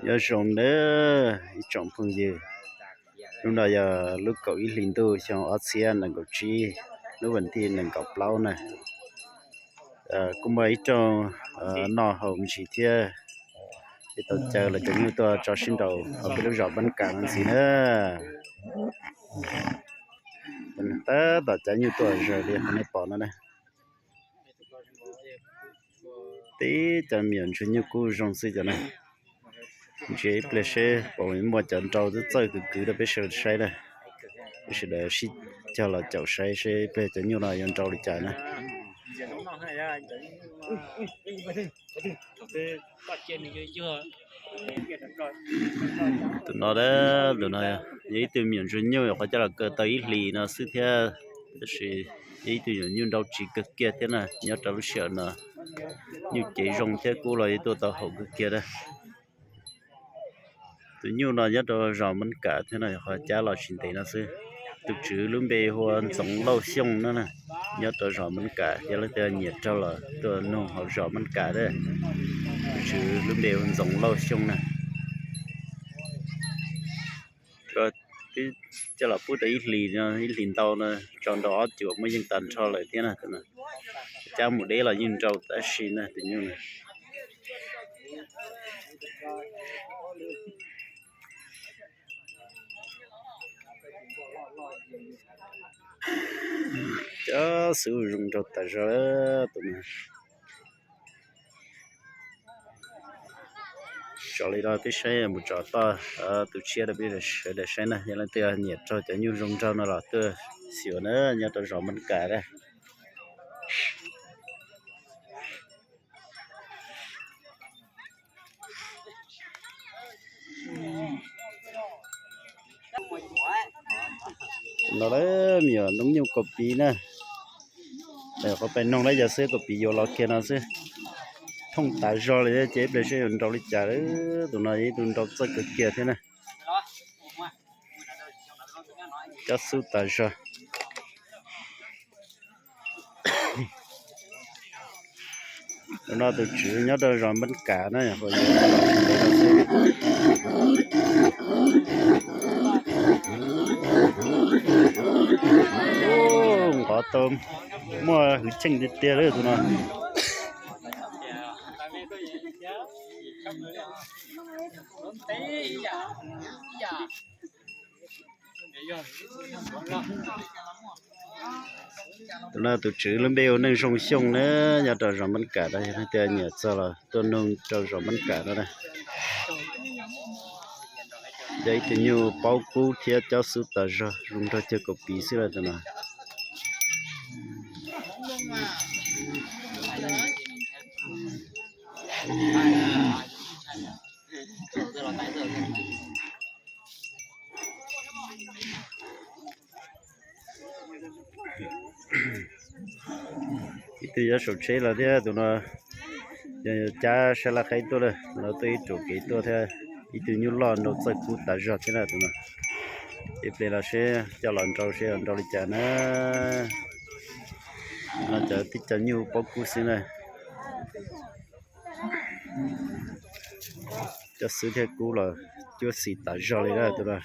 Nyob zoo nawb ib tsoom phooj ywg, hnub no yog lub kaum ib hlis ntuj xyoo ob txhiab nees nkaum tsib, lub vas thij nees nkaum plaub na. Kuj muaj ib rooj noj haus me ntsis thiab, es tau caw los cov nyuj tuaj tso sib nraus hauv peb lub zos Npab Kam no ntxiv na. Tab tom caw nyuj tuaj zawg li qhov nej pom no na. Tib cov me nyuam ntsuag nyuj kub zoo xwb cov na. Ntsia ib pliag seb puas muaj cov nrau txawj txawj kwv kwv rau peb sawv daws saib na. Peb sawv daws sib cog los caum saib seb ib pliag cov nyuj no yuav nrau li cas na. Tus no, tus no yog ib tug me nyuam ntsuag nyuj, qhov coj los kaw tau ib hlis no xwb thiab, tab sis yog ib tug me nyuam nyuj nrau tsiv kawg kiag thiab na. Nyob rau lub sij hawm no nyuj cev zoo thiab kub los yeej tuaj tau haum kawg kiag na. Tus nyuj no nyob rau zos Npab Kam thiab no, qhov cab los tsis ntev no xwb. Tus tswv lub npe hu ua Ntxoov Lauj Xyooj no na, nyob rau zos Npab Kam, yog leej twg nyiam raug los tuaj nug hauv zos Npab Kam na. Tus tswv lub npe hu Ntxoov Lauj Xyooj na. Twb coj los pub tau ib hlis, ib hlis ntau no, tso nrau ob cuam muaj yeej tag nrho lawm thiab na. Cab mus deb los yeej nrau tab sis na tus nyuj na. Cov xub zoo nraug tas zog tus no. Tso li no peb saib mus tso toj tus tshiab rau peb sawv daws saib na. Yog leej twg nyiam raug cov nyuj zoo nraug no los tuaj xyuas na, nyob rau zos Npab Kam na. No lawm me nyuam ntoo nyuj kaus piv na. Qhov pem noog lawm yog xwb kaus piv yuav los kiag no xwb. Thooj tas zog li thiab, ces ib pliag seb yuav nrau li cas. Tus no yog ib tug nrau txawj kawg kiag thiab na. Cov xub tas zog. Tus no tus tswv nyob rau zos Npab Kam na. Nqov tau muaj hwv cheej tiag tiag li tus no. Tus no tus tswv lub npe hu Neej Zoo Xyooj na, nyob rau zos Npab Kam na. Yog leej twg nyiam txog los tuaj nug rau zos Npab Kam no na. Yog ib tug nyuj paub kub thiab cov xub tas zog, zoo nraug cuag kaus piv xwb lawm tus no. Ib tug yuav saum tsheb los thiab tus no, yog cab sab laj qhaib tuaj lawm los tuaj ib ruam kev tuaj thiab. Ib tug nyuj loj nrau txawj kub tas zog thiab na tus no. Ib pliag los seb coj los nrau seb los nrau li cas na. No cov tib co nyuj paub kub xwb na. Cov xub thiab kub los cuab xis tas zog li na tus no.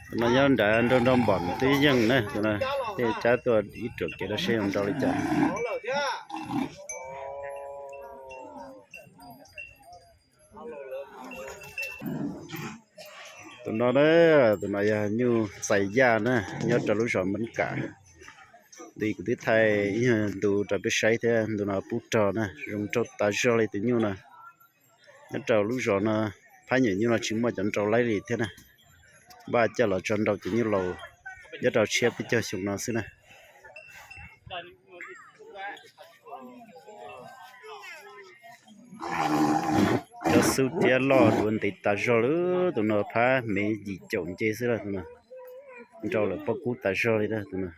Tus no nyob nrad nrau nrau npom twb yeej na tus no. Tej cab tuaj ib ruam kev los seb los nrau li cas. Tus no, tus no yog nyuj txais yaj na, nyob rau lub zos Npab Kam. Ntu kuv twb thaij ib nyuag ntu rau peb saib thiab, ntu no pub rog na, zoo nraug tas zog li tus nyuj no. Nyob rau lub zos no, phab nyuam nyuj no tsis muaj cov nrau laib li thiab na. Npaj coj los tso nrau cov nyuj laus nyob rau tshiab peb caug xyoo no xwb na. Cov xub thiab loj duav ntev tas zog li, tus no phab mev yim caum nce xwb lawm tus no. Nrau lawm paub kub tas zog li tus no.